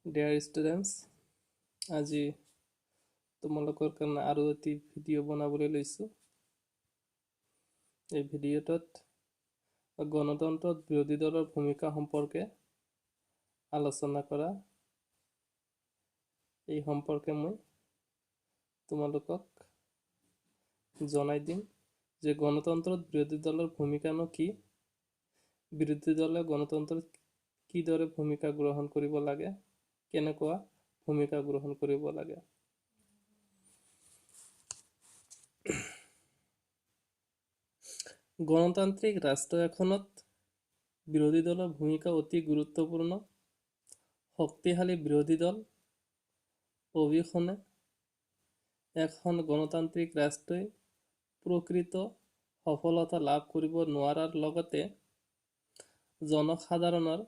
Dear students, আজি তোমালোকৰ কাৰণে আৰু এটি ভিডিঅ' বনাবলৈ লৈছোঁ। এই ভিডিঅ'টোত গণতন্ত্ৰত বিৰোধী দলৰ ভূমিকা সম্পৰ্কে আলোচনা কৰা, এই সম্পৰ্কে মই তোমালোকক জনাই দিম যে গণতন্ত্ৰত বিৰোধী দলৰ ভূমিকানো কি, বিৰোধী দলে গণতন্ত্ৰত কিদৰে ভূমিকা গ্ৰহণ কৰিব লাগে, কেনেকুৱা ভূমিকা গ্ৰহণ কৰিব লাগে। গণতান্ত্ৰিক ৰাষ্ট্ৰ এখনত বিৰোধী দলৰ ভূমিকা অতি গুৰুত্বপূৰ্ণ। শক্তিশালী বিৰোধী দল অবিহনে এখন গণতান্ত্ৰিক ৰাষ্ট্ৰই প্ৰকৃত সফলতা লাভ কৰিব নোৱাৰাৰ লগতে জনসাধাৰণৰ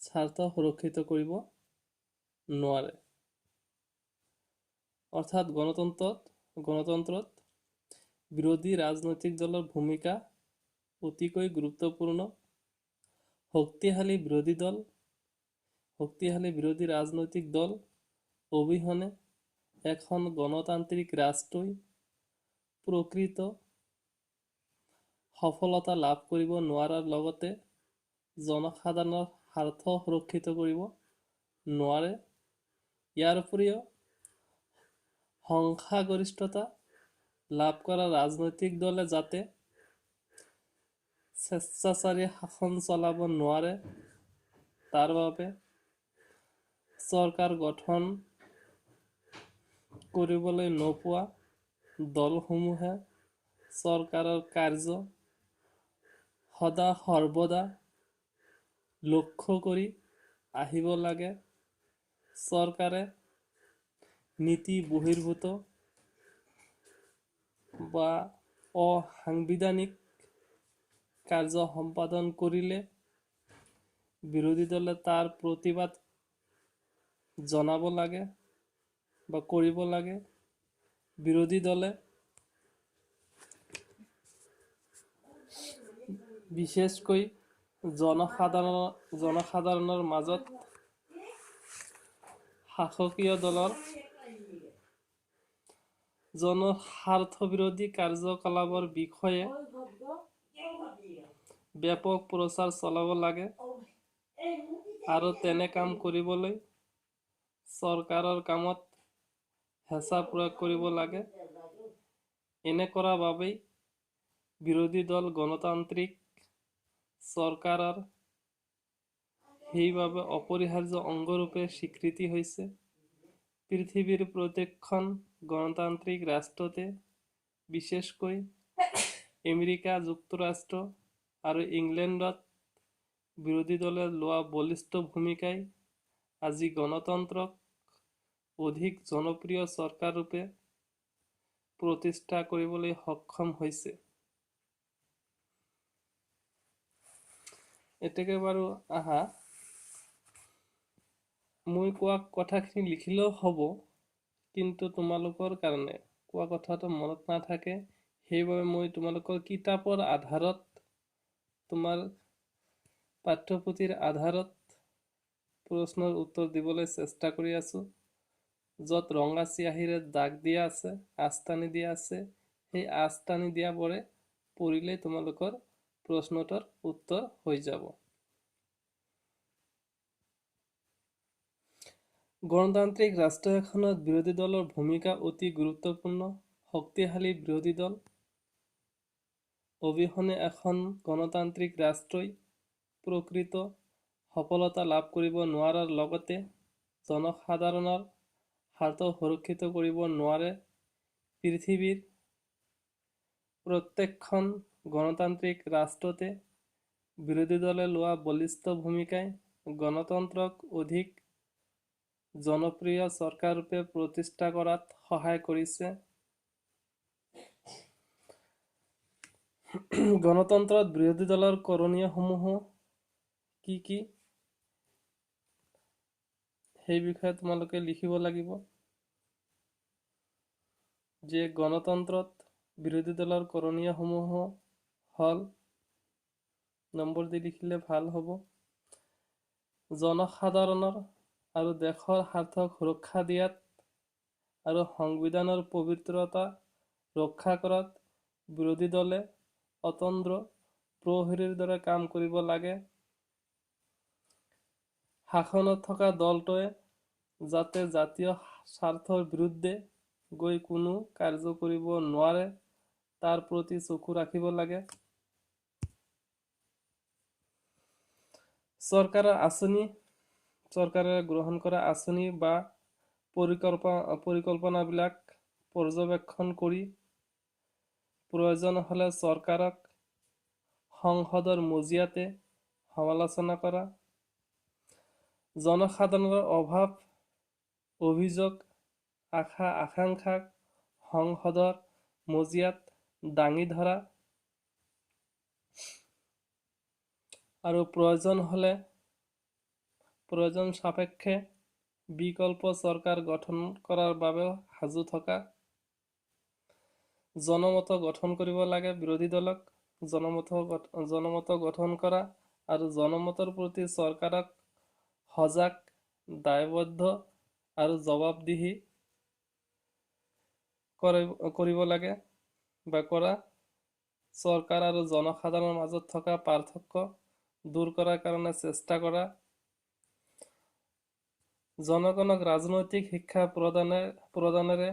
স্বাৰ্থ সুৰক্ষিত কৰিব নোৱাৰে। অৰ্থাৎ গণতন্ত্ৰত বিৰোধী ৰাজনৈতিক দলৰ ভূমিকা অতিকৈ গুৰুত্বপূৰ্ণ। শক্তিশালী বিৰোধী দল, শক্তিশালী বিৰোধী ৰাজনৈতিক দল অবিহনে এখন গণতান্ত্ৰিক ৰাষ্ট্ৰই প্ৰকৃত সফলতা লাভ কৰিব নোৱাৰাৰ লগতে জনসাধাৰণৰ স্বাৰ্থ সুৰক্ষিত কৰিব নোৱাৰে। ইয়াৰ উপৰিও সংখ্যাগৰিষ্ঠতা লাভ কৰা ৰাজনৈতিক দলে যাতে স্বেচ্ছাচাৰী শাসন চলাব নোৱাৰে তাৰ বাবে চৰকাৰ গঠন কৰিবলৈ নোপোৱা দলসমূহে চৰকাৰৰ কাৰ্য সদা সৰ্বদা লক্ষ্য কৰি আহিব লাগে। চৰকাৰে নীতি বহিৰ্ভূত বা অসাংবিধানিক কাৰ্য সম্পাদন কৰিলে বিৰোধী দলে তাৰ প্ৰতিবাদ জনাব লাগে বা কৰিব লাগে। বিৰোধী দলে বিশেষকৈ জনসাধাৰণৰ মাজত শাসকীয় দলৰ জনস্বাৰ্থবিৰোধী কাৰ্যকলাপৰ বিষয়ে ব্যাপক প্ৰচাৰ চলাব লাগে আৰু তেনে কাম কৰিবলৈ চৰকাৰৰ কামত হেঁচা প্ৰয়োগ কৰিব লাগে। এনে কৰাৰ বাবেই বিৰোধী দল গণতান্ত্ৰিক চৰকাৰৰ সেইবাবে অপৰিহাৰ্য অংগৰূপে স্বীকৃতি হৈছে। পৃথিৱীৰ প্ৰত্যেকখন গণতান্ত্ৰিক ৰাষ্ট্ৰতে, বিশেষকৈ আমেৰিকা যুক্তৰাষ্ট্ৰ আৰু ইংলেণ্ডত বিৰোধী দলে লোৱা বলিষ্ঠ ভূমিকাই আজি গণতন্ত্ৰক অধিক জনপ্ৰিয় চৰকাৰৰূপে প্ৰতিষ্ঠা কৰিবলৈ সক্ষম হৈছে। এতেকে বাৰু আহা, মই কোৱা কথাখিনি লিখিলেও হ'ব, কিন্তু তোমালোকৰ কাৰণে কোৱা কথাটো মনত নাথাকে, সেইবাবে মই তোমালোকৰ কিতাপৰ আধাৰত, তোমাৰ পাঠ্যপুথিৰ আধাৰত প্ৰশ্নৰ উত্তৰ দিবলৈ চেষ্টা কৰি আছোঁ। য'ত ৰঙা চিয়াহীৰে দাগ দিয়া আছে, আঁচ টানি দিয়া আছে, সেই আঁচ টানি দিয়াবোৰে পঢ়িলেই তোমালোকৰ প্ৰশ্নটোৰ উত্তৰ হৈ যাব। গণতান্ত্ৰিক ৰাষ্ট্ৰ এখনত বিৰোধী দলৰ ভূমিকা অতি গুৰুত্বপূৰ্ণ। শক্তিশালী বিৰোধী দল অবিহনে এখন গণতান্ত্ৰিক ৰাষ্ট্ৰই প্ৰকৃত সফলতা লাভ কৰিব নোৱাৰাৰ লগতে জনসাধাৰণৰ স্বাৰ্থ সুৰক্ষিত কৰিব নোৱাৰে। পৃথিৱীৰ প্ৰত্যেকখন গণতান্ত্ৰিক ৰাষ্ট্ৰতে বিৰোধী দলে লোৱা বলিষ্ঠ ভূমিকাই গণতন্ত্ৰক অধিক জনপ্ৰিয় চৰকাৰৰূপে প্ৰতিষ্ঠা কৰাত সহায় কৰিছে। গণতন্ত্ৰত বিৰোধী দলৰ কৰণীয়সমূহ কি কি সেই বিষয়ে তোমালোকে লিখিব লাগিব। যে গণতন্ত্ৰত বিৰোধী দলৰ কৰণীয়সমূহ হ'ল, নম্বৰ দি লিখিলে ভাল হ'ব। জনসাধাৰণৰ আৰু দেশৰ স্বাৰ্থক সুৰক্ষা দিয়াত আৰু সংবিধানৰ পবিত্ৰতা ৰক্ষা কৰাত বিৰোধী দলে অতন্দ্ৰ প্ৰহৰীৰ দৰে কাম কৰিব লাগে। শাসনত থকা দলটোৱে যাতে জাতীয় স্বাৰ্থৰ বিৰুদ্ধে গৈ কোনো কাৰ্য কৰিব নোৱাৰে তাৰ প্ৰতি চকু ৰাখিব লাগে। চৰকাৰৰ আঁচনি, চৰকাৰে গ্ৰহণ কৰা আঁচনি বা পৰিকল্পনাবিলাক পৰ্যবেক্ষণ কৰি প্ৰয়োজন হ'লে চৰকাৰক সংসদৰ মজিয়াতে সমালোচনা কৰা, জনসাধাৰণৰ অভাৱ অভিযোগ আশা আকাংক্ষাক সংসদৰ মজিয়াত দাঙি ধৰা আৰু প্ৰয়োজন হ'লে প্ৰয়োজন সাপেক্ষে বিকল্প চৰকাৰ গঠন কৰাৰ বাবেও সাজু থকা, জনমত গঠন কৰিব লাগে বিৰোধী দলক জনমত গঠন কৰা আৰু জনমতৰ প্ৰতি চৰকাৰক সজাগ, দায়বদ্ধ আৰু জবাবদিহি কৰিব লাগে বা কৰা, চৰকাৰ আৰু জনসাধাৰণৰ মাজত থকা পাৰ্থক্য দূৰ কৰাৰ কাৰণে চেষ্টা কৰা, জনগণক ৰাজনৈতিক শিক্ষা প্ৰদানেৰে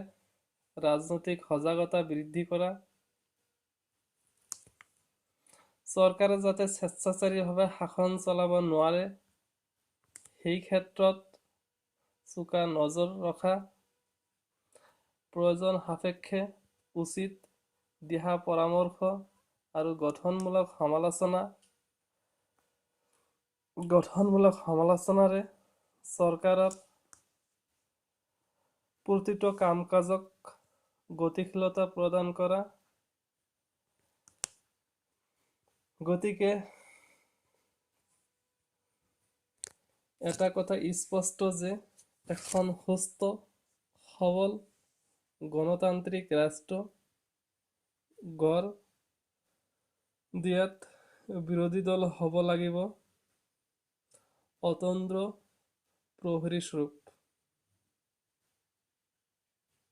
ৰাজনৈতিক সজাগতা বৃদ্ধি কৰা, চৰকাৰে যাতে স্বেচ্ছাচাৰীভাৱে শাসন চলাব নোৱাৰে সেই ক্ষেত্ৰত চোকা নজৰ ৰখা, প্ৰয়োজন সাপেক্ষে উচিত দিহা পৰামৰ্শ আৰু গঠনমূলক সমালোচনাৰে চৰকাৰৰ প্ৰতিটো কাম কাজক গতিশীলতা প্ৰদান কৰা। গতিকে এটা কথা স্পষ্ট যে এখন সুস্থ সবল গণতান্ত্ৰিক ৰাষ্ট্ৰ গঢ় দিয়াত বিৰোধী দল হ'ব লাগিব অতন্দ্ৰ প্ৰহৰীস্বৰূপ।